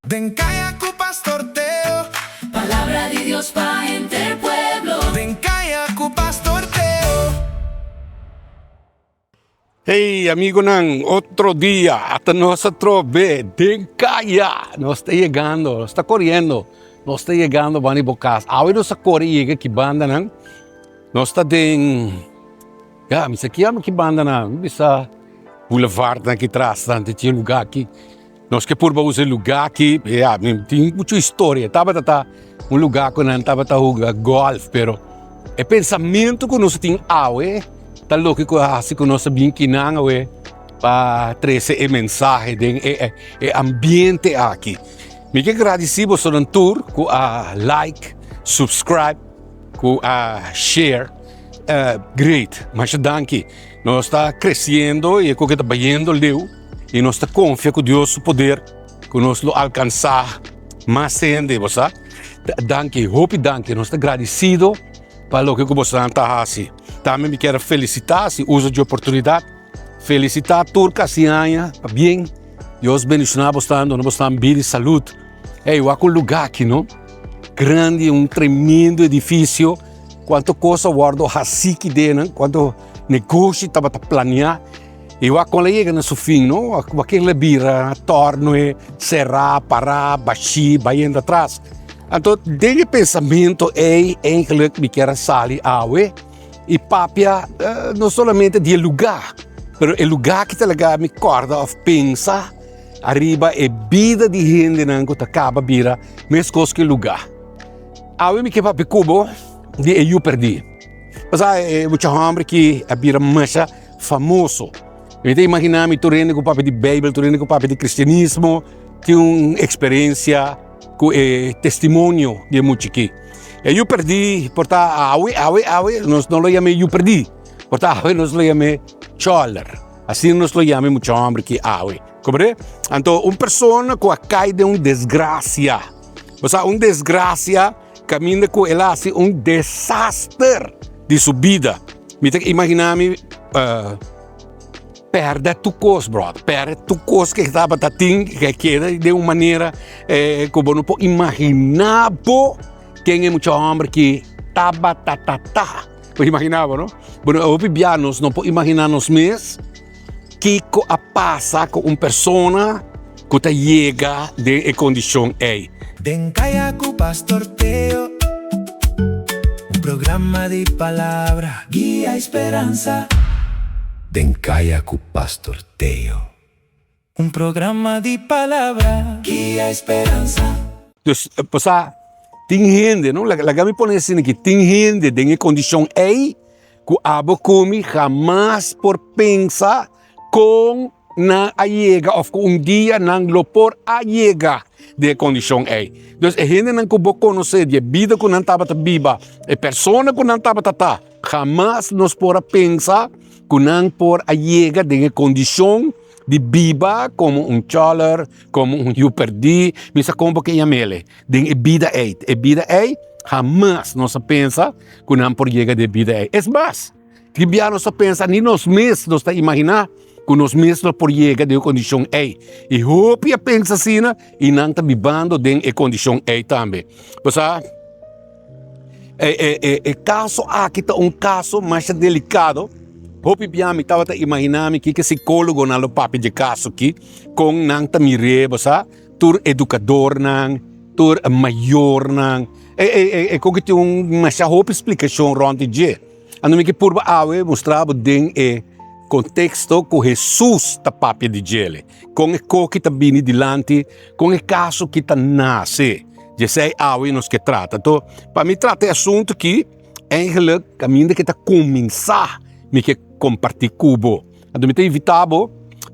Den Kaya ku Pastor Teo. Palabra di Dios pa henter pueblo. Den Kaya ku Pastor Teo. Hey amigonan, otro dia ata nos atrobe den kaya. Nos ta yegando, nos ta koriendo, nos ta yegando banda di bo kas. Awe nos a kore yega ki bandanan. Nos ta den. Ya, mi sa ki amo ki bandanan. Mi bisa boulevardnan ki tras nan, tin lugar aki. Nos ke purba usa e lugá aki, ya, mi tin muchu historia. Tabata ta un lugá ku nan tabata huga gòlf, pero e pensamentu ku nos tin awe ta loke ku a hasi ku nos a bin kinan awe pa trese e mensahe den e e ambiente aki. Mi ke gradisí bosonan tur ku a like, subscribe, ku a share. Great, masha danki. Nos ta kresiendo i e koke ta bayendo leu. I nos ta konfia ku Dios su poder ku nos lo alkansá mas hende, bo sa. Danki, hopi danki. Nos ta gradisido pa loke ku bosonan ta hasi. Tambe mi kier a felisitá, si uso di oportunidat, felisitá tur kasi aña pabien. Dios bendishoná bosnan, duna bosnan bida i salud. Ey, wak un lugá aki, no? Grandi, un tremendo edifisio. Kuantu kos a wòrdu hasí ki den, kuantu negoshi tabata planiá. I wak kon la yega na su fin, no? Wak ken la bira tòrnue, será, pará, bashí, bayendo atras. Anto den e pensamentu ei eigenlijk mi kier a sali awe i papia no solamente di e lugá, pero e lugá ki ta laga mi kòrda òf pensa ariba e bida di hendenan ku ta kaba bira meskos ku e lugá. Awe mi ke papia ku bo di e yu pèrdí. Pasá e mucha hòmber ki a bira masha famoso. Mi ta imaginá mi tur hende ku papia di Beibel, tur hende ku papia di kristianismo tin un eksperensia ku e testimonio di e mucha aki. E yu pèrdí por ta awe, awe, awe nos no lo yam'é yu pèrdí, por ta awe nos lo yam'é chòler. Asina nos lo yama e mucha hòmber aki awe. Komprendé? Anto un persona ku a kai den un desgrasia, osea un desgrasia Kaminda ku el a hasi un desaster di su bida. Mi ta imaginá mi pèrdè tur kos, bròder. Pèrdè tur kos ku e tabata tin, ku a keda den un manera ku bo no por imaginá bo ken e mucha hòmber ki tabata ta ta. Bo imaginá bo, no? Bueno, hopi bia nos no por imaginá nos mes kiko a pasa ku un persona ku ta yega den e kondishon ei. Den Kaya ku Pastor Teo, un programa di palabra, guia i speransa. Den Kaya ku Pastor Teo. Un programa di palabra, guia i speransa. Dus, pasá, tin hende, no? Laga mi pone asina aki, tin hende den e kondishon ei ku abo ku mi hamas por pensa kon nan a yega òf ku un dia nan lo por a yega den e kondishon ei. Dus e hendenan ku bo konosé di e bida ku nan tabata biba, e persona ku nan tabata ta, hamas nos por a pensa ku nan por a yega den e kondishon di biba komo un chòler, komo un yu pèrdí, mi sa kon bo ke yam'el den e bida ei. E bida ei hamas nos a pensa ku nan por yega den e bida ei. Es mas, tin bia nos ta pensa ni nos mes nos ta imaginá ku nos mes lo por yega den e kondishon ei. I hopi a pensa asina i nan ta bibando den e kondishon ei tambe. Bo sa, e e e e kaso aki ta un kaso masha delikado. Hopi bia mi tabata imaginá mi kiko sikólogonan lo papia dje kaso aki, kon nan ta mir'é, bo sa. Tur edukadornan, tur mayornan, e e e e koki tin un masha hopi splikashon rònt di dje. Anto mi ke purba awe mustra bo den e konteksto ku Hesus ta papia di djele, kon e koki ta bini dilanti, kon e kaso ki ta nase. Djesei awe nos ke trata. Anto pa mi trata e asuntu aki, eigenlik kaminda ke ta kuminsá mi ke kompartí ku bo. Anto mi ta invitá bo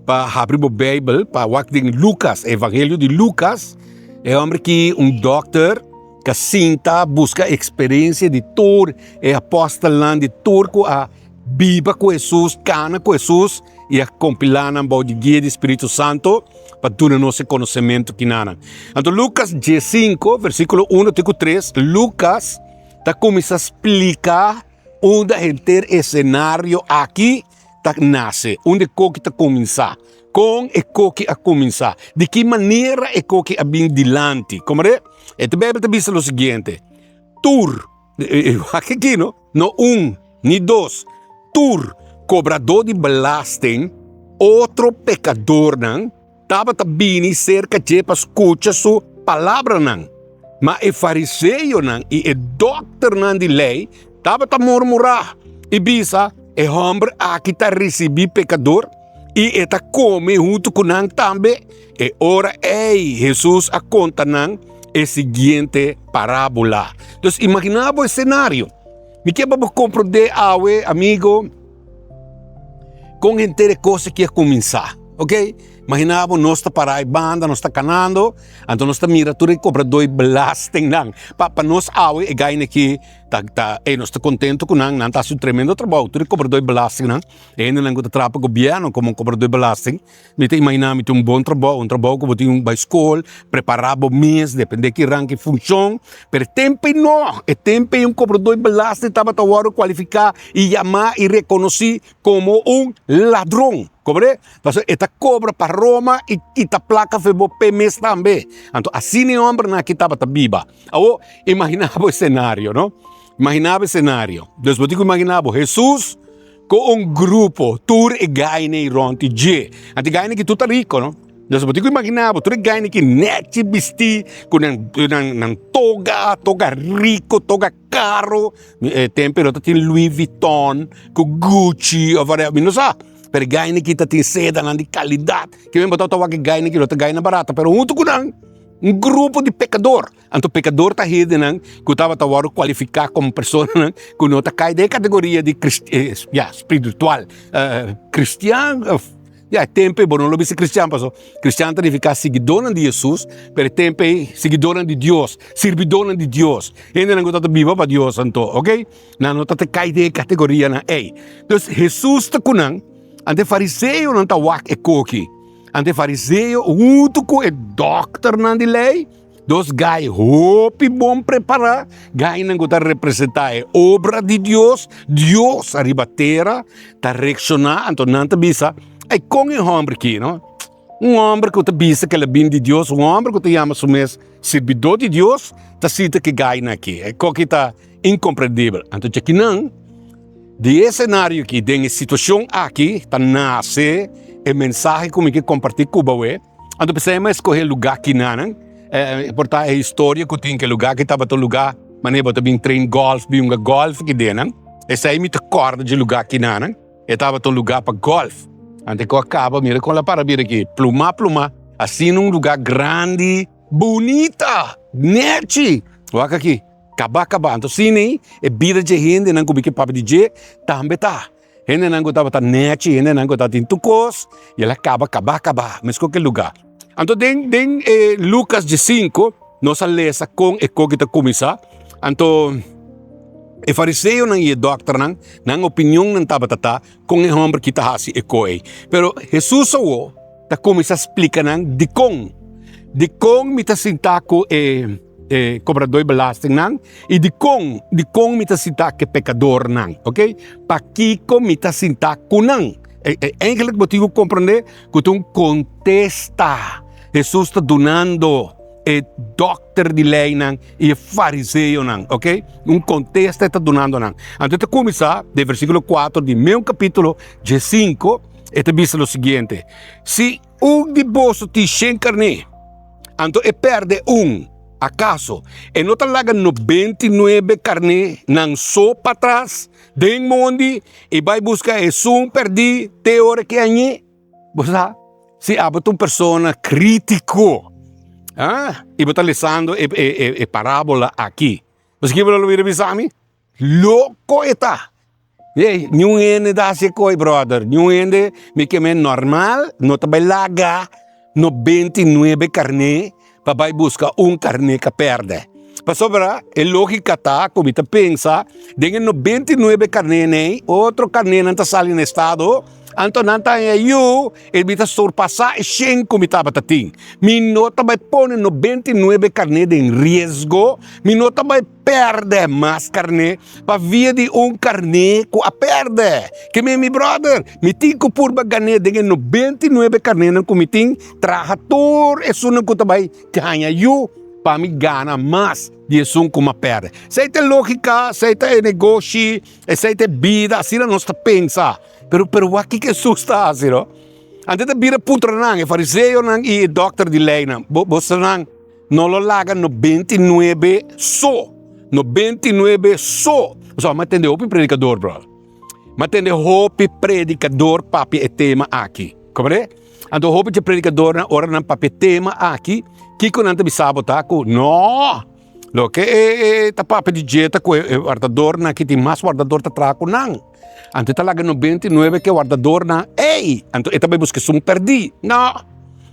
pa habri bo Beibel pa wak den Lukas, Evangelio di Lukas. E hòmber ki un dòkter ka sinta buska eksperensia di tur e apòstelnan, di tur ku a biba ku Hesus, kana ku Hesus i a kompilá nan bou di guia di Spiritu Santu pa duna nos e konosementu kinanan. Anto Lukas diesinku, versíkulo uno te ku tres, Lukas ta kuminsá splika unda henter e senario aki. ta nase, unda e koki ta kuminsá, kon e koki a kuminsá, di ki manera e koki a bin dilanti. Komprendé? E Beibel ta bisa lo siguiente, Tur, wak aki no, no un ni dos, tur kobradó di belasting, otro pekadornan, tabata bini serka dje pa skucha su palabranan. Ma e fariseonan i e dòkternan di lei tabata murmurá i bisa, E hòmber aki ta risibí pekador i e ta kome huntu ku nan tambe. E ora ei Hesus a konta nan e siguiente parábola. Dus imaginá bo e senario. Mi ke pa bo komprondé awe, amigo, kon henter e kos aki a kuminsá. Ok? Imaginá bo nos ta pará e banda, nos ta kanando, anto nos ta mira tur e kobradó e belastingnan. Pa pa nos awe e gaina aki ta ta ey nos ta kontento ku nan, nan ta hasi un tremendo trabou. Tur e kobradó e belastingnan, e hendenan ku ta traha pa gobièrnu komo kobradó e belasting, Mi ta imaginá mi tin un bon trabou, un trabou ku bo tin bai skol, prepará bo mes, dependé ki rang ki funshon, pero e tempu ei no, e tempu ei un kobradó di belasting tabata wòrdu kualifiká i yamá i rekonosí komo un ladron, komprendé? Pasobra e ta kobra pa Roma i kita plaka for bo p'e mes tambe. Anto asina e hòmbernan aki tabata biba. Awor, imaginá bo e senario, no? Imaginá bo e senario. Dus bo tin ku imaginá bo Hesus Ku un grupo, tur e gaine rond di dje. Anto e gaine ki tur ta riko, no? Dus bo tin ku imaginá bo, tur e gaine ki nèchi bistí, ku nan nan nan toga, toga riko, toga karo. E tempu no ta tin Louis Vuitton ku Gucci òf whatever, mi no sa. Pero e gaine ki ta tin sedanan di kalidat. Ke men bo ta wak e gaine ki no ta gaine barata, pero huntu ku nan un grupo di pekador. Anto pekador ta hendenan ku tabata wòrdu kualifiká komo personanan ku no ta kai den e kategoria di ya spiritual kristian òf ya e tempu ei bo no lo bisa kristian pasobra kristian ta nifiká siguidónan di Hesus pero e tempu ei siguidónan di Dios sirbidónan di Dios hendenan ku tabata biba pa Dios anto oke nan no tabata kai den e kategorianan ei dus Hesus ta ku nan anto e fariseonan ta wak e koki anto e fariseo huntu ku e dòkternan di lei. Dos gai hopi bon prepará, gainan ku ta representá e obra di Dios, Dios ariba tera, ta reakshoná, anto nan ta bisa, Ei, kon e hòmber aki, no? Un hòmber ku ta bisa ku el a bini di Dios, un hòmber ku ta yama su mes sirbidó di Dios, ta sinta ku e gainan aki. E koki ta inkomprendibel. Anto djakinan, di e senario aki, den e situashon aki, ta nase e mensahe ku mi ke kompartí ku bo awe. Anto p'esei mi a skohe lugá kinanan, por ta e historia ku tin ku e lugá ki tabata un lugá manera bo ta bin train gòlf, bin hunga gòlf aki den nan. Esei mi ta kòrda dje lugá kinanan, e tabata un lugá pa gòlf. Anto ku a kaba mira kon la para bira aki, plumá plumá, asina un lugá grandi, bunita, nèchi. Wak aki, kaba kaba. Anto asina ei e bida dje hendenan ku mi ke papia di dje tambe ta. Hendenan ku tabata nèchi, hendenan ku tabatin tur kos, i el a kaba kabá kabá, meskos ku e lugá. Anto den den e Lukas diesinku nos a lesa kon e koki ta kuminsá. Anto e fariseonan i e dòkternan, nan opinionnan tabata ta kon e hòmber ki ta hasi e ko ei. Pero Hesus awor ta kuminsá splika nan dikon, dikon mi ta sinta ku e. E kobradó di belastingnan i dikon, dikon mi ta sintá ku e pekadornan, ok? Pakiko mi ta sintá ku nan? E, e, eigenlijk bo tin ku komprendé ku ta un kontesta Hesus ta dunando e dòkter di leinan i e fariseonan, ok? Un kontesta e ta dunando nan. Anto e ta kuminsá den versíkulo kuater di meun kapítulo diesinku, e ta bisa lo siguiente, Si un di boso tin shen karné, Anto e perde un, akaso e no ta laga 99 karné nan so patras den mondi i bai buska esun perdí te ora ke añ'é? Bo sa, si abo ta un persona krítiko, ah, i bo ta lesando e e e parábola aki, bo sa kiko bo lo bira bisa mi? Loko e ta! Ey, niun hende ta hasi e koi, brother. Niun hende, mi ke men normal, no ta bai laga 99 karné pa bai buska un karné ka pèrdè. Pasobra e lógika ta ku mi ta pensa den e 99 karnénan ei, otro karnénan ta sali na estado. Anto nan ta haña yu, i mi ta surpasá e shen ku mi tabata tin. Mi no ta bai pone 99 karné den riesgo, mi no ta bai pèrdè mas karné pa via di un karné ku a pèrdè. Ke mi, mi bròder, mi tin ku purba gan'é den e 99 karnénan ku mi tin, traha tur esunnan ku ta bai haña yu pa mi gana mas di esun ku mi a pèrdè. Esei ta e lógika, esei ta e negoshi. Esei ta e bida, asina nos ta pensa. Pero, pero wak kiko Hesus ta hasi, no? Antes ta bira puntra nan, e fariseonan i e dòkter di leinan, bo, bosonan no lo laga 99 so, 99 so. Pasobra mi a tende hopi predikador, bròder. Mi a tende hopi predikador papia e tema aki. Komprende? Anto hopi dje predikadornan ora nan papia e tema aki, kiko nan ta bisa bo ta ku no! Loke e ta papia di dje ta ku e wardadornan aki tin mas wardador ta traha ku nan. Anto e ta laga 99 ke wardadornan ei, anto e ta bai buska esun pèrdí. No!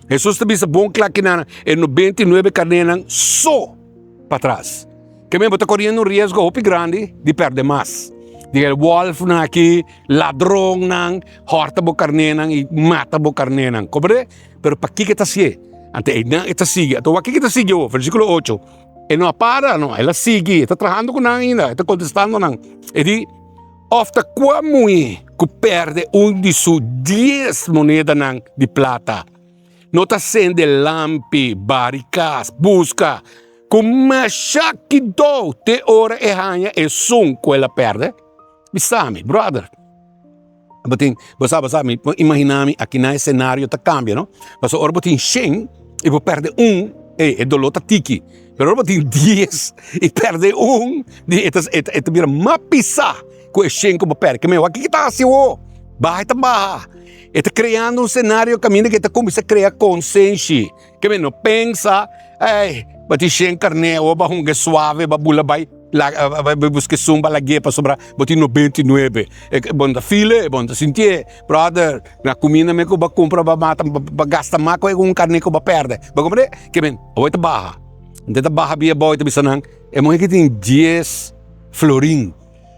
Hesus ta bisa bon kla kinan e 99 karnénan so patras. Ke men bo ta koriendo un riesgo hopi grandi di pèrdè mas. Di e wòlfnan aki, ladronnan, hòrta bo karnénan i mata bo karnénan. Komprendé? Pero pakiko e ta hasié? Anto einan e ta sigui. Anto wak kiko e ta sigui awor? Versíkulo ocho. E no a para, no. El a sigui. E ta trahando ku nan ainda. E ta kontestando nan. E di, Òf ta kua muhé ku pèrdè un di su dies monedanan di plata, no ta sende lampi, bari kas, buska ku masha kidou te ora e haña esun ku el a pèrdè? Bisa mi, bròder. Bo tin, bo sa, bo sa, mi por imagina mi aki na e scenario ta cambia, no? Pasobra ora bo tin shen y bo perde un, ey, e dolor ta tiki. Pero ora bo tin dies y perde un, di e ta, e ta, e ta bira mas pisa cu e shen cu bo perde. Ke men, wak kiko ta haci awor? Baha e ta baha. E ta creando un scenario caminda cu e ta cuminsa crea consenshi. Ke men, no pensa, ey, bo tin shen carne, awor bo a hunga e suave, bo a bula bay. Laga bai buska esun pa lag'é pasobra bo tin 99. E bo no ta feel e, bo no ta sintié. Brother, na kuminda mes ku bo a kumpra bo a mata, bo a gasta mas ku un karné ku bo a pèrdè. Bo komprendé? Ke men, awor e ta baha. Anto e ta baha bia abou e ta bisa nan, e muhé ki tin dies florin,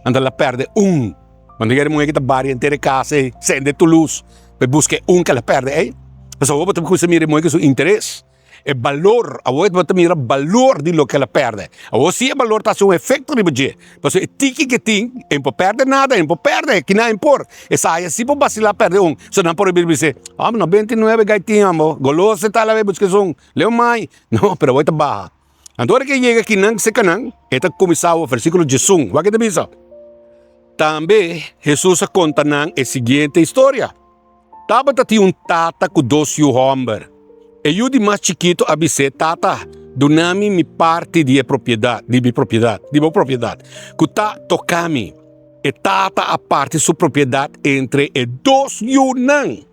anto el a pèrdè un. Bo no kere muhé ki ta bari henter e kas ei, sende tur lus pa e buska e un ku el a pèrdè ei. Pasobra awor bo ta kuminsá mira e muhé ku su interes. E balor, awor bo ta mira balor di loke el a pèrdè. Awor si e balor ta hasi un efekto riba dje, pasobra e tiki ke tin, e no por pèrdè nada, e no por pèrdè, kina e por. E sa haya si por basilá pèrdè un. So nan por a bira bis'é, Hòmber, 99 gai tin ambo, golos e tal awe buska esun, leu mai. No, pero awor e ta baha. Anto ora ke e yega kinan seka nan, e ta kuminsá awor, versíkulo diesun, wak e ta bisa, Tambe Hesus a konta nan e siguiente historia. Tabata tin un tata ku dos yu hòmber. E yu di mas chikitu a bis'é, Tata, duna mi mi parti di e propiedat, di mi propiedat, di bo propiedat, ku ta toka mi. E tata a parti su propiedat entre e dos yunan.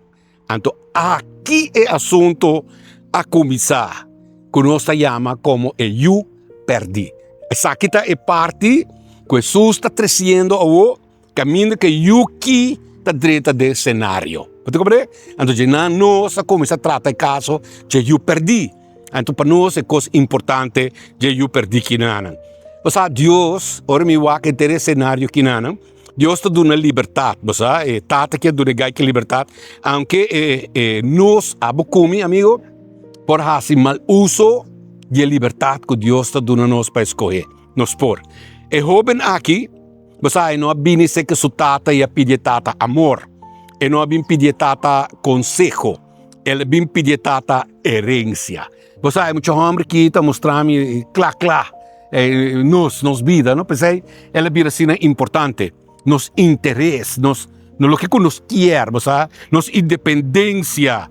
Anto aki e asuntu a kuminsá, ku nos ta yama komo e yu pèrdí. Esaki ta e parti ku Hesus ta tresiendo awor. Kaminda ku e yuki ta drenta den senario. Bo ta komprende? Anto dje nan nos a kuminsá trata e kaso dje yu pèrdí. Anto pa nos e kos importante dje yu pèrdí kinanan. Bo sa Dios, ora mi wak henter e senario kinanan, Dios ta duna libertat. Bo sa, e tata ke a duna e gai ki libertat, aunke e e nos, abo ku mi, amigo, por hasi mal uso di e libertat ku Dios ta duna nos pa eskohe. Nos por. E hóben aki. Bo sa, e no a bini serka su tata i a pidi e tata amor. E no a bin pidi e tata konseho. El a bin pidi e tata herensia. Bo sa, e mucha hòmber aki ta mustra mi kla kla nos, nos bida, no? P'esei el a bira asina importante. Nos interes, nos, loke ku nos kier, bo sa, nos independensia.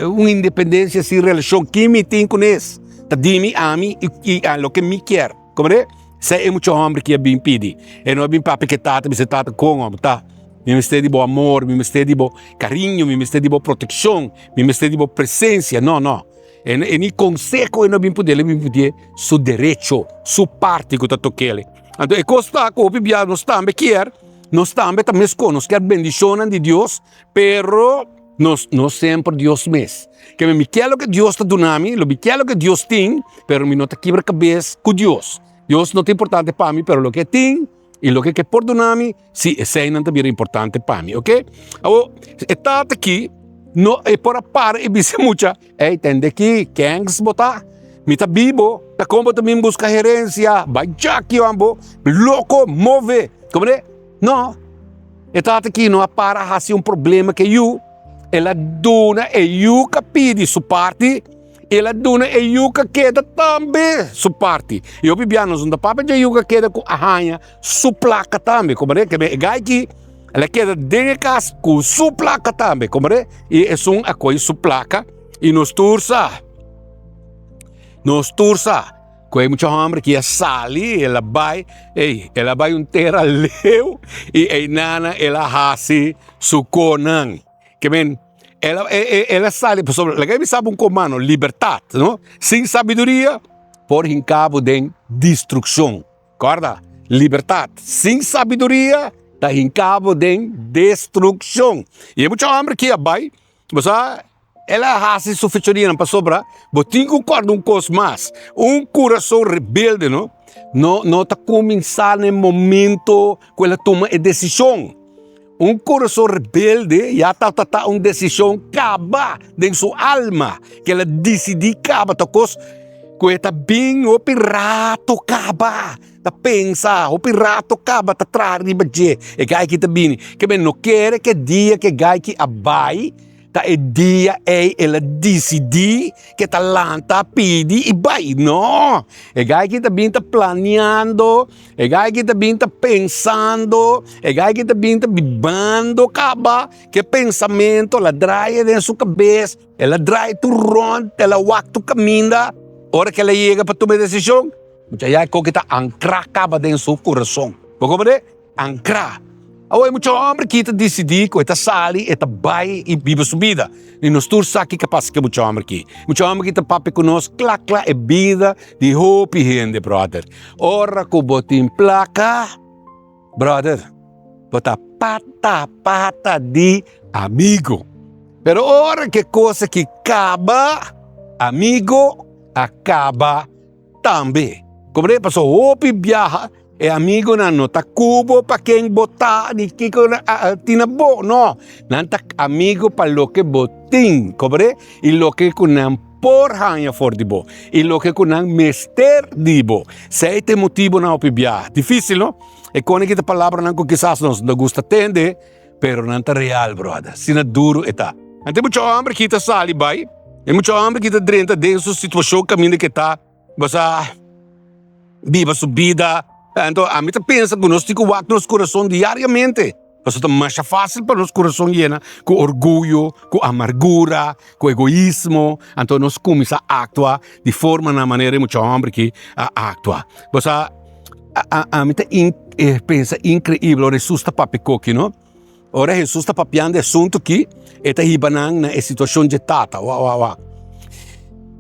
Un independensia sin relashon. Kin mi tin kunes? Ta di mi, ami i loke mi kier. Komprende? Esei e mucha hòmber ki a bin pidi. E no a bin papia ku e tata, bisa e tata, Kon hòmber ta? Mi mester di bo amor, mi mester di bo kariño, mi mester di bo protekshon, mi mester di bo presensia. No, no. E e ni konseho e no a bin pidi, el a bin pidi su derecho, su parti ku ta tok'el. Anto e kos ta ku hopi bia nos tambe kier, nos tambe ta meskos, nos kier bendishonnan di Dios, pero Nos no semper Dios mes. Ke mi kier loke Dios ta duna mi, lo mi kier loke Dios tin, pero mi no ta kibra kabes ku Dios. Dios no ta importante pa mi, pero loke e tin, I loke ke por duna mi, si eseinan ta bira importante pa mi, oke? Awor, e tata aki no e por a para i bisa e mucha, Ey, tende aki, kèns bo ta? Mi ta bibo, ta kon bo ta bin buska herensia? Bai djaki wan bo, loko, move! Komprende? No, e tata aki no a para hasi un problema ku e yu, el a duna e yu ku a pidi su parti, el a duna e yu ku a keda tambe su parti. I hopi bia nos no ta papia dje yu ku a keda ku a haña su plaka tambe, komprende? Ke e gai aki el a keda den e kas ku su plaka tambe, komprende? I esun a kohe su plaka i nos tur sa, nos tur sa ku e mucha hòmber ki a sali, el a bai, ey, el a bai un tera leu i einan el a hasi su konan. Ke men, el a, el a sali, pasobra laga mi saba un komano, libertat, no? Sin sabiduria por hinka bo den destrukshon. Kòrda, libertat sin sabiduria ta hinka bo den destrukshon. I e mucha hòmber ki a bai, bo sa, el a hasi su fechorianan pasobra bo tin ku kòrda un kos mas, un kurason rebelde no, no no ta kuminsá na e momento ku el a tuma e desishon. Un kurason rebelde ya tabata ta un desishon kaba den su alma, ku el a disidí kaba ta kos ku e ta bin hopi rato kaba ta pensa, hopi rato kaba ta traha riba dje. E gai aki ta bini, ke men no kere ku e dia ku e gai aki a bai ta e dia ei el a disidí ku e ta lanta pidi i bai. No! E gai aki ta bin ta planiando. E gai ki ta bin ta pensando, e gai ki ta bin ta bibando kaba, ke pensamento la draai den su kabes, el a draai tur rond, el a wak tur kaminda, ora ke el a yega pa tuma e desishon, mucha ya e koki ta ankrá kaba den su kurason. Bo komprende? Ankrá. Awor e mucha hòmber ki ta disidí ku e ta sali, e ta bai i biba su bida. I nos tur sa kiko a pasa ku e mucha hòmber aki. Mucha hòmber ki ta papia ku nos kla kla e bida di hopi hende, bròder. Ora ku bo tin plaka, bròder, bo ta pata pata di amigu. Pero ora ku e kos aki kaba, amigu a kaba tambe. Komprende? Pasobra hopi biaha E amigonan no ta ku bo pa ken bo ta ni kiko tin na bo, no. Nan ta amigo pa loke bo tin, kobre? I loke ku nan por haña for di bo, i loke ku nan mester di bo. Esei ta e motibonan hopi biaha. Difísil, no? E kone ki ta palabranan ku kisas nos no gusta tende, pero nan ta real, bròder. Asina duru e ta. Anto e mucha hòmber ki ta sali bai, e mucha hòmber ki ta drenta den su situashon kaminda ku e ta. Bo sa biba su bida. Anto ami ta pensa ku nos tin ku wak nos kurason diariamente. Pasobra ta masha fásil pa nos kurason yena ku orguyo, ku amargura, ku egoismo. Anto nos kuminsá aktua di formanan manera e mucha hòmber aki a aktua. Bo sa, ami ta pensa inkreibel ora Hesus ta papia koki, no? Ora Hesus ta papiando e asuntu aki, e ta hiba nan na e situashon dje tata. Wa, wa, wa.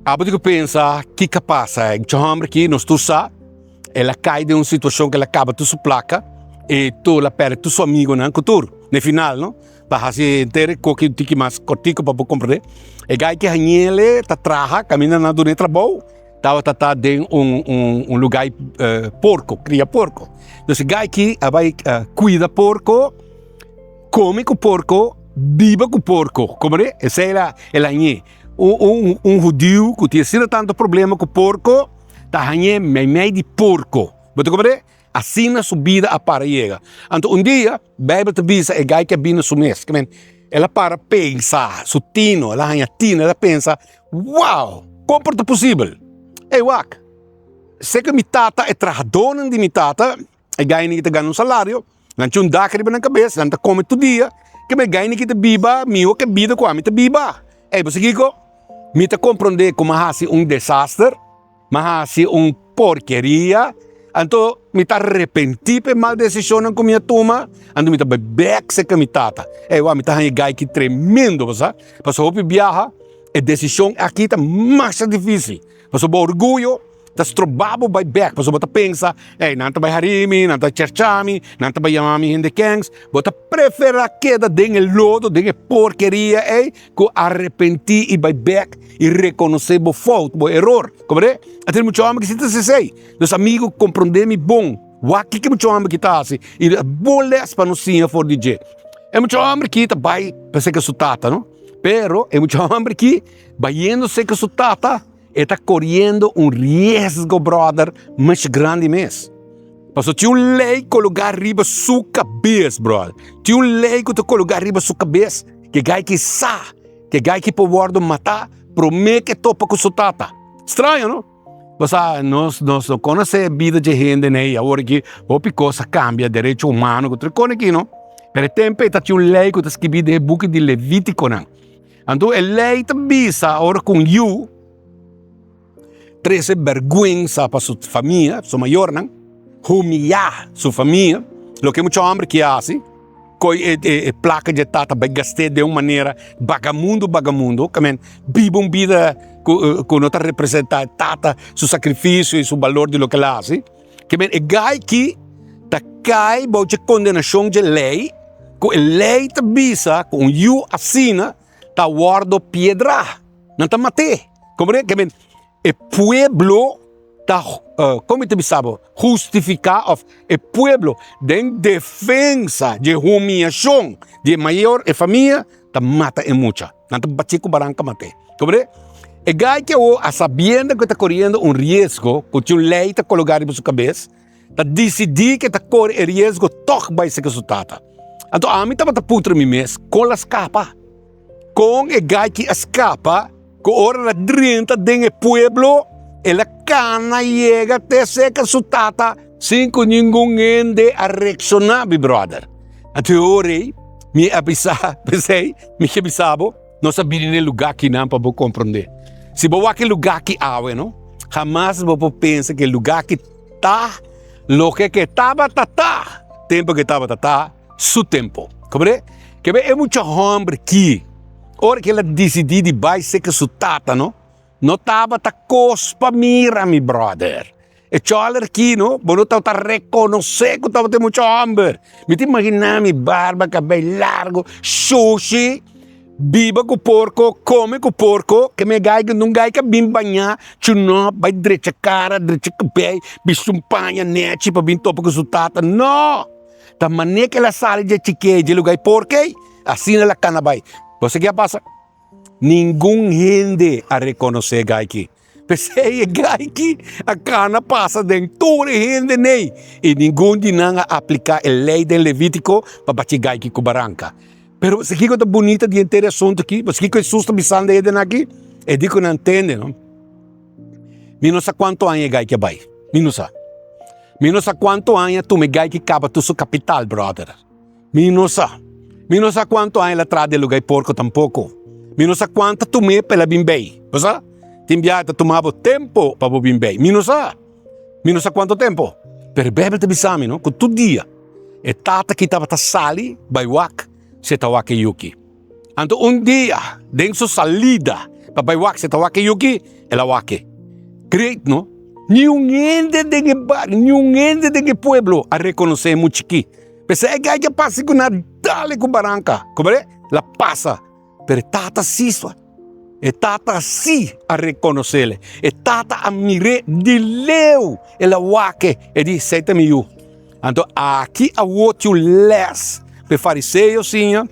Abo tin ku pensa kiko a pasa. E mucha hòmber aki, nos tur sa, el a kai den un situashon ku el a kaba tur su plaka i tur el a pèrdè tur su amigonan ku tur. Na e final, no? Pa hasi henter e koki un tiki mas kòrtiku pa bo komprendé. E gai ki hañ'el ta traha kaminda nan a duna e trabou. Tabata ta den un un un lugar porco, cria porco. Dus e gai aki a bai cuida porco, come cu porco, biba cu porco. Comprende? Esei el el hañ'é. Un un un hudiu cu tin asina tanto problema cu porco ta hañ'é meimei di porco. Bo ta comprende? Asina su bida a para yega. Anto un dia, Bijbel ta bisa e gai ke a bini su mes. Ke men, el a para pensa, su tino, el a haña tino, el a pensa, Wow! Kon por ta posibel? Ey wak, seke mi tata, e trahadónan di mi tata, e gainan ki ta gana un salario, nan tin un dak riba nan kabes, nan ta kome tur dia, ke men e gainan ki ta biba mihó ke bida ku ami ta biba. Ey, bo sa kiko? Mi ta komprondé ku mi a hasi un desaster. Mi a hasi un porkeria, anto mi ta arepentí pa e mal desishonnan ku mi a tuma, anto mi ta bai bèk serka mi tata. Ey wak, mi ta haña e gai aki tremendo, bo sa. Pasobra hopi biaha e desishon aki ta masha difísil, pasobra bo orguyo ta stroba bo bai bèk, pasobra bo ta pensa, ey, nan ta bai hari mi, nan ta chercha mi, nan ta bai yama mi hende kèns. Bo ta preferá keda den e lodo, den e porkeria ey, Ku arepentí i bai bèk i rekonosé bo fout, bo eror. Komprendé? A tene mucha hòmber ki si ta hasi esei. Nos amigu, komprondé mi bon. Wak kiko e mucha hòmber ki ta hasi i bon lès pa nos siña for di dje. E mucha hòmber ki ta bai pa seka su tata no, pero e mucha hòmber ki bayendo seka su tata e ta koriendo un riesgo bròder masha grandi mes. Pasobra tin un lei kologá riba su kabes bròder, tin un lei ku ta kologá riba su kabes ke gai ki sa ke gai ki por wòrdu matá promé ke topa ku su tata. Straño no? Bo sa, nos nos no konosé bida dje hende nei, awor aki hopi kos a kambia, derecho humano ku tur e kos aki no. Pero e tempu ei ta tin un lei ku ta skibí den e buki di Levítikonan. Anto e lei ta bisa ora ku un yu trese bèrgwensa pa su famia, su mayornan, humiyá su famia, loke mucha hòmber ke hasi, Koi e e plaka dje tata bai gast'é den un manera bagamundo bagamundo, ke men biba un bida ku ku no ta representá e tata su sakrifisio i su balor di loke el a hasi. Ke men e gai ki ta kai bou dje kondenashon dje lei, ku e lei ta bisa ku un yu asina ta wòrdu piedrá, nan ta mat'é. Komprende? Ke men E pueblo ta, kon mi ta bisa bo, hustifiká òf e pueblo den defensa di e humiashon di e mayor, e famia, ta mata e mucha. Nan ta bati ku baranka mat'é. Komprende? E gai ki awor a sabiendo ku e ta koriendo un riesgo, ku tin un lei ta kologá riba su kabes, ta disidí ku e ta kore e riesgo tòg bai seka su tata. Anto ami tabata puntra mi mes, kon el a skapa? Kon e gai ki a skapa ku ora el a drenta den e pueblo, el a kana yega te serka su tata sin ku ningun hende a reakshoná, mi bròder. Anto e ora ei mi a bisa, p'esei mi ke bisa bo, nos a bini na e lugá kinan pa bo komprondé. Si bo wak e lugá aki awe, no, hamas bo por pensa ku e lugá aki ta loke ku e tabata ta tempu ku e tabata ta. Su tempo. Komprende? Ke be e mucha homber ki, ora ke el a disidí di bai seka su tata, no, no tabata kos pa mira, mi bròder. E chòler ki, no, bo no tabata rekonosé ku tabata e mucha homber. Mi ta imaginá mi barba, kabei largu, shushi, biba ku porko, kome ku porko, ke mi gai ku nun gai ka bin bañá, chunó, bai drecha kara, drecha kabei, bisti un paña nèchi pa bin topa ku su tata. No! Ta manera ku el a sali dje chik'é dje lugá i porke, asina el a kana bai. Bo sa ke a pasa? Ningun hende a rekonosé e gai aki. P'esei e gai aki a kana pasa den tur e hendenan i ningun di nan a apliká e lei den Levítiko pa bachi e gai aki ku baranka. Pero bo sa kiko ta bunita di henter e asuntu aki? Bo sa kiko Hesus ta bisando e hendenan aki? E di ku nan tende, no? Mi no sa kuantu aña e gai aki a bai. Mi no sa. Mi no sa kuantu aña tuma e gai ki kaba tur su kapital, bròder. Mi no sa. Mi no sa kuantu aña el a traha di e lugá e porko tampoko. Mi no sa kuantu tum'é pa el a bin bei. Bo sa? Tin biaha ta tuma bo tempu pa bo bin bei. Mi no sa. Mi no sa kuantu tempu. Pero e Beibel ta bisa mi, no, ku tur dia e tata ki tabata sali bai wak si e ta wak e yuki. Anto un dia, den su salida pa bai wak si ta wak e yuki, el a wak e. Great, no? Niun hende den e bario, niun hende den e pueblo a rekonosé e muchikí. P'esei e gai ke pasa ku nan a dal e ku baranka. Komprende? El a pasa. Pero e tata sí sua. E tata sí a rekonosé-le. E tata a mir'é di leu. El a wak e. E di, Esei ta mi yu. Anto aki awor tin un lès pa e fariseo siña.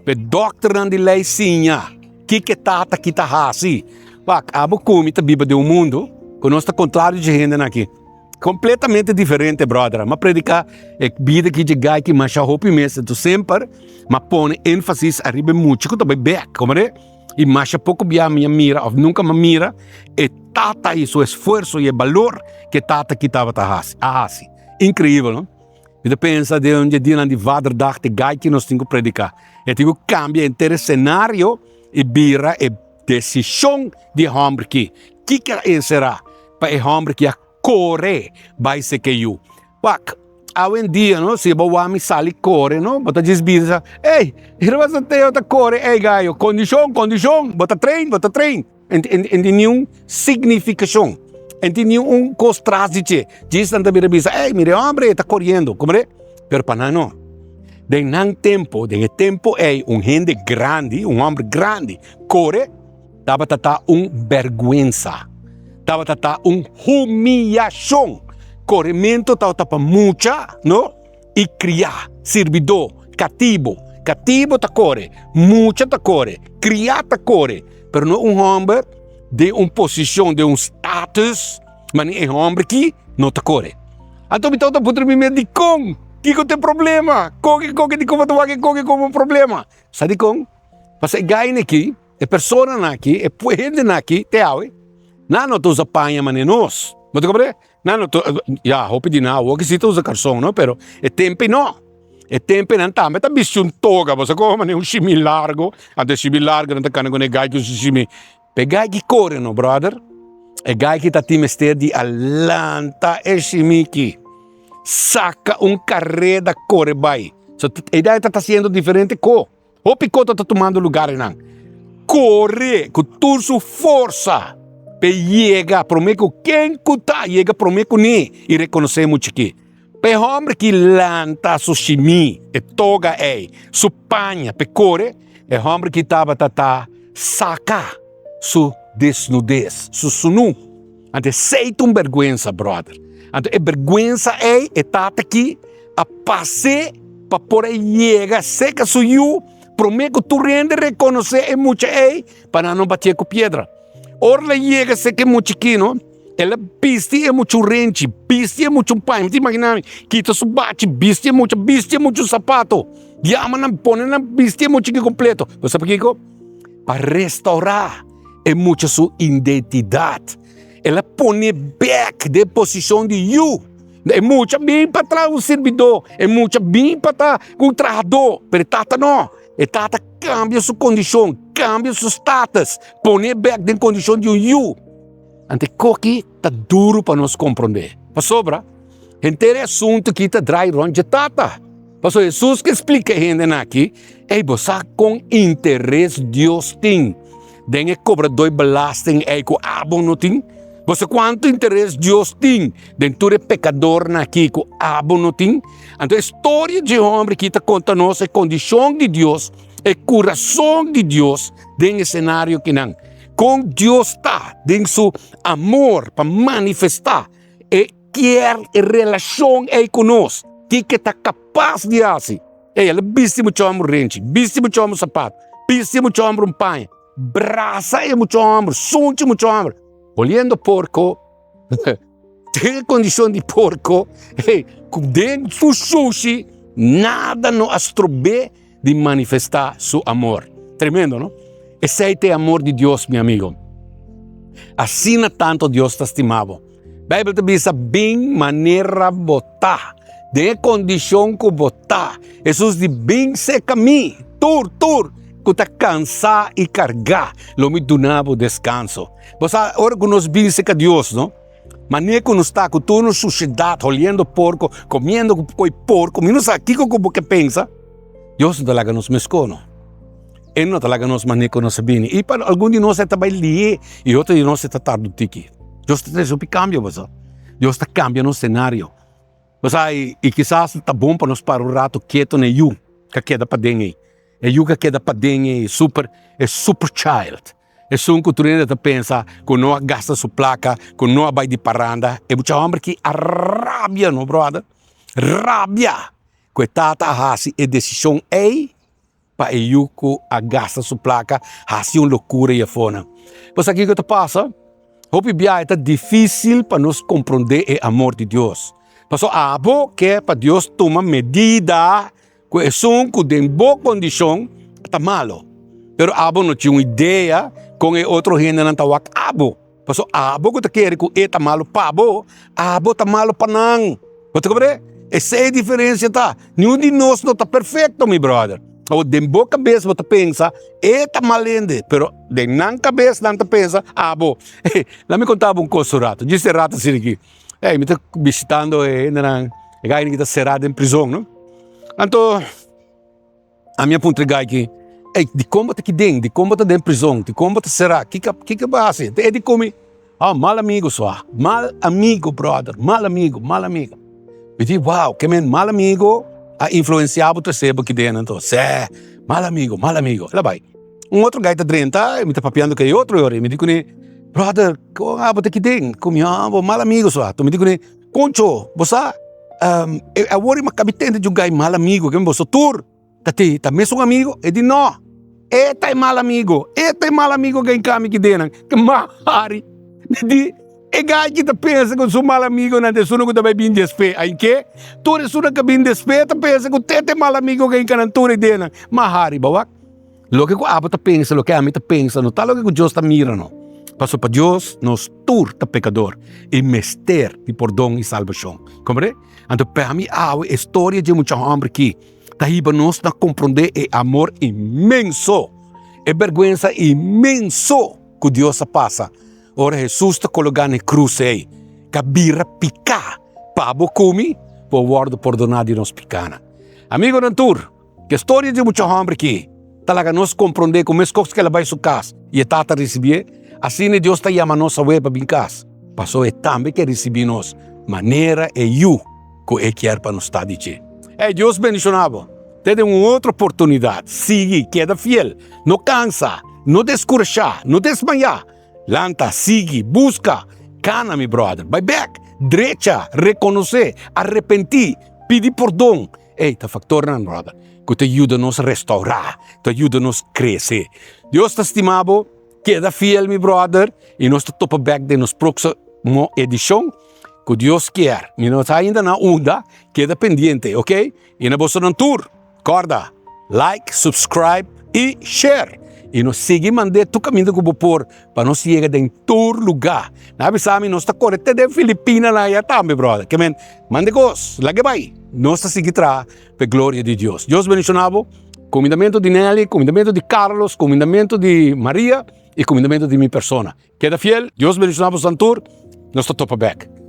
P'e dòkternan di lei siña kiko e tata ki ta hasi. Wak, abo ku mi ta biba den un mundu ku nos ta kontrario dje hendenan aki. Kompletamente diferente, bròder. M'a prediká e bida ki dje gai ki masha hopi mes, enton semper m'a pone énfasis ariba e mucha ku ta bai bèk, komprende? I masha poko bia mi a mira òf nunka m'a mira e tata i su esfuerso i e balor ku e tata ki tabata hasi, a hasi. Inkreibel, no? Mi ta pensa den un dje dianan di Vaderdag te gai ki nos tin ku prediká. E tin ku kambia henter e senario i bira e desishon di e hòmber ki. Kiko a enserá pa e hòmber ki a kore bai seke yu? Wak, awendia no, si bo wak mi sali kore no, bo ta djis bisa, Ey, Herman Santeo ta kore, ey gayo, kondishon, kondishon, bo ta train, bo ta train. En tin niun signifikashon. En tin niun un kos tras di dje. Djis nan ta bira bisa, ey, mira e hombre e ta koriendo. Komprende? Pero pa nan no. Den nan tempo, den e tempo ey, un hende grandi, un hombre grandi, kore, tabata ta un bèrgwensa. Tabata ta un humiyashon. Korementu tabata pa mucha, no? I kriá, sirbidó, katibu. Katibu ta kore, mucha ta kore, kriá ta kore, pero no un hòmber den un posishon, den un status, manera e hòmber aki no ta kore. Anto mi tabata puntra mi mes, dikon? Kiko ta e problema? Kon e koke dikon bo ta wak e koke komo un problema? Sa dikon? Pasobra e gaina aki, e personanan aki, e hendenan aki te awe, nan no ta usa paña manera nos. Bo ta komprende? Nan no ta, ya, hopi di nan awor ki si ta usa karson no, pero e tempu no. E tempu nan tambe ta bisti un toga, bo sa komo manera un shimi largo, anto e shimi largo nan ta kana ku e gai ku su shimi. E gai ki kore no, brother, e gai ki ta tin mester di a lanta e shimiki, saka un kareda kore bai. So e dai ta ta hasiendo diferente ko. Hopi ko ta ta tumando lugar einan. Kore ku tur su forsa p'e yega promé ku ken ku ta yega promé kuné i rekonosé mucha ki. P'e hòmber ki lanta su shimí, e toga ei, su paña p'e kore, e hòmber ki tabata ta saka su desnudes, su sunú. Anto esei ta un bèrgwensa, bròder. Anto e bèrgwensa ei e tata aki a pas'é pa por a yega serka su yu promé ku tur hende rekonosé e mucha ei pa nan no batié ku piedra. Ora el a yega serka e mucha aki no, el a bisti e mucha un renchi, bisti e mucha un paña. Mi ta imaginá mi, kita su bachi, bisti e mucha, bisti e mucha un sapato, yama nan, pone nan bisti e mucha aki kompleto. Bo sa pakiko? Pa restaurá e mucha su identidat. El a pone bèk den posishon di yu. E mucha bin pa traha un sirbidó, e mucha bin pa ta un trahadó, pero e tata no. E tata kambia su kondishon, kambia su status, pone bèk den kondishon di un yu. Anto e koki ta duru pa nos komprondé, pasobra henter e asuntu aki ta drai rònt dje tata. Pasobra Hesus ke splika e hendenan aki, Ey, bo sa kon interes Dios tin den e kobradó e belasting ei ku abo no tin? Bo sa kuantu interes Dios tin den tur e pekadornan aki ku abo no tin? Anto e storia dje hòmber aki ta konta nos e kondishon di Dios, e kurason di Dios den e senario kinan. Kon Dios ta den su amor pa manifestá e kier e relashon ei ku nos, kiko e ta kapas di hasi. Ey, el a bisti mucha hòmber renchi, bisti mucha hòmber sapato, bisti mucha hòmber un paña, brasa e mucha hòmber, sunchi mucha hòmber. Oliendo porko, den e kondishon di porko, ey, ku den su shushi nada no a strob'é di manifestá su amor. Tremendo, no? Esei ta e amor di Dios, mi amigo. Asina tanto Dios ta stima bo. Bijbel ta bisa, Bin manera bo ta, den e kondishon ku bo ta. Hesus di, Bin serka mi, tur, tur ku ta kansá i kargá, lo mi duna bo deskanso. Bo sa, ora ku nos bin serka Dios, no? Manera ku nos ta ku tur nos sushedat, holiendo porko, komiendo ku koi porko, mi no sa kiko ku bo ke pensa, Dios no ta laga nos meskó, no. E no ta laga nos manera ku nos a bini. I pa algun di nos e ta bai lihé i otro di nos e ta tarda un tiki. Dios ta trese hopi kambio, bo sa. Dios ta kambia nos senario. Bo sa, i kisas ta bon pa nos para un rato keto na e yu ku a keda paden ei. E yu ku a keda paden ei, super, e super child. Esun ku tur hende ta pensa ku no a gasta su plaka, ku no a bai di paranda. E mucha hòmber ki a rabia no, bròder. Rabia ku e tata a hasi e desishon ei pa e yu ku a gasta su plaka hasi un lokura ei afonan. Bo sa kiko ta pasa? Hopi biaha e ta difísil pa nos komprondé e amor di Dios. Pasobra abo ke pa Dios tuma medida ku esun ku den bo kondishon ta malo. Pero abo no tin un idea kon e otro hendenan ta wak abo. Pasobra abo ku ta kere ku e ta malu pa bo, abo ta malu pa nan. Bo ta komprende? Esei e diferensia ta. Niun di nos no ta perfekto, mi bròder. Awor, den bo kabes bo ta pensa, e ta mal hende, pero den nan kabes nan ta pensa, abo. Laat mi konta bo un kos un rato. Djis e rato asina aki. Ey, mi ta bishitando e hendenan, e gainan ki ta será den prizon, no? Anto. Ami a puntra e gai ki, Ey, dikon bo ta ki den? Dikon bo ta den prizon? Dikon bo ta será? Kiko, kiko bo a hasi? E di ku mi, Oh, mal amigo so a. Mal amigo, brother. Mal amigo, mal amigo. Mi di, Wow, ke men mal amigo a influensiá bo trese bo ki den anto? Sè, mal amigo, mal amigo. El a bai. Un otro gai ta drenta, mi ta papiando ku e otro yori. Mi di kuné, Brother, kon abo ta ki den? Ku mi, Oh, bo mal amigo so a. Mi di kuné. Concho, bo sa, awor mi a kabi tende di un gai mal amigo, ke mi boso tur ta te ta mesun amigo? E di no, e ta e mal amigo, e ta e mal amigo ke kami ki denan, ke m'a hari. Mi di, e gai ki ta pensa ku su mal amigonan ta esun ku ta bai bin despe, ainke? Tur esunnan ku a bin despe ta pensa ku te ta e mal amigo ke kanan tur e denan, m'a hari, bo wak. Loke ku abo ta pensa, loke ami ta pensa, no ta loke ku Dios ta mira no. Pasobra pa Dios nos tur ta pekador i mester di pordon i salbashon. Komprende? Anto pa mi awe e storia dje mucha hòmber aki ta hiba nos na komprondé e amor inmenso, e bèrgwensa inmenso ku Dios a pasa ora Hesus ta kologá na e krus ei, ku a bira piká pa bo ku mi por wòrdu pordoná di nos pikánan. Amigonan tur. Ke storia di mucha hòmber aki ta laga nos komprondé ku meskos ku el a bai su kas i e tata a risibié, asina Dios ta yama nos awe pa bin kas, pasobra e tambe ke risibí nos manera e yu ku e kier pa nos ta di dje. Ey, Dios bendishoná bo. Te den un otro oportunidat. Sigui, keda fiel, no kansa, no deskurashá, no desmayá. Lanta, sigui, buska, kana mi bròder, bai bèk, drecha, rekonosé, arepentí, pidi pordon. Ey, ta factornan, brother, cu ta yuda nos restaura, ta yuda nos crece. Dios ta stima bo, keda fiel, mi brother, y nos ta topa bek den nos proximo edicion, cu Dios kier. Mi no sa ainda na unda, keda pendiente, ok? Y na bosonan tur, corda, like, subscribe y share. Y nos sigui mand'é tur caminda cu bo por pa nos yega den tur lugar. Nan a bisa mi nos ta core te den Filipina nan aya tambe, brother. Ke men, manda e cos, laga e bai. Nos ta sigui traha pa e gloria di Dios. Dios bendiciona bo. Cumindamento di Nelly, cumindamento di Carlos, cumindamento di Maria y cumindamento di mi persona. Keda fiel, Dios bendiciona bo san tur. Nos ta topa bek.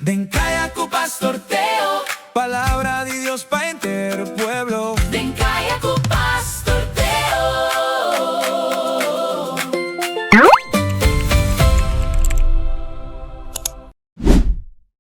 Den Kaya ku Pastor Teo.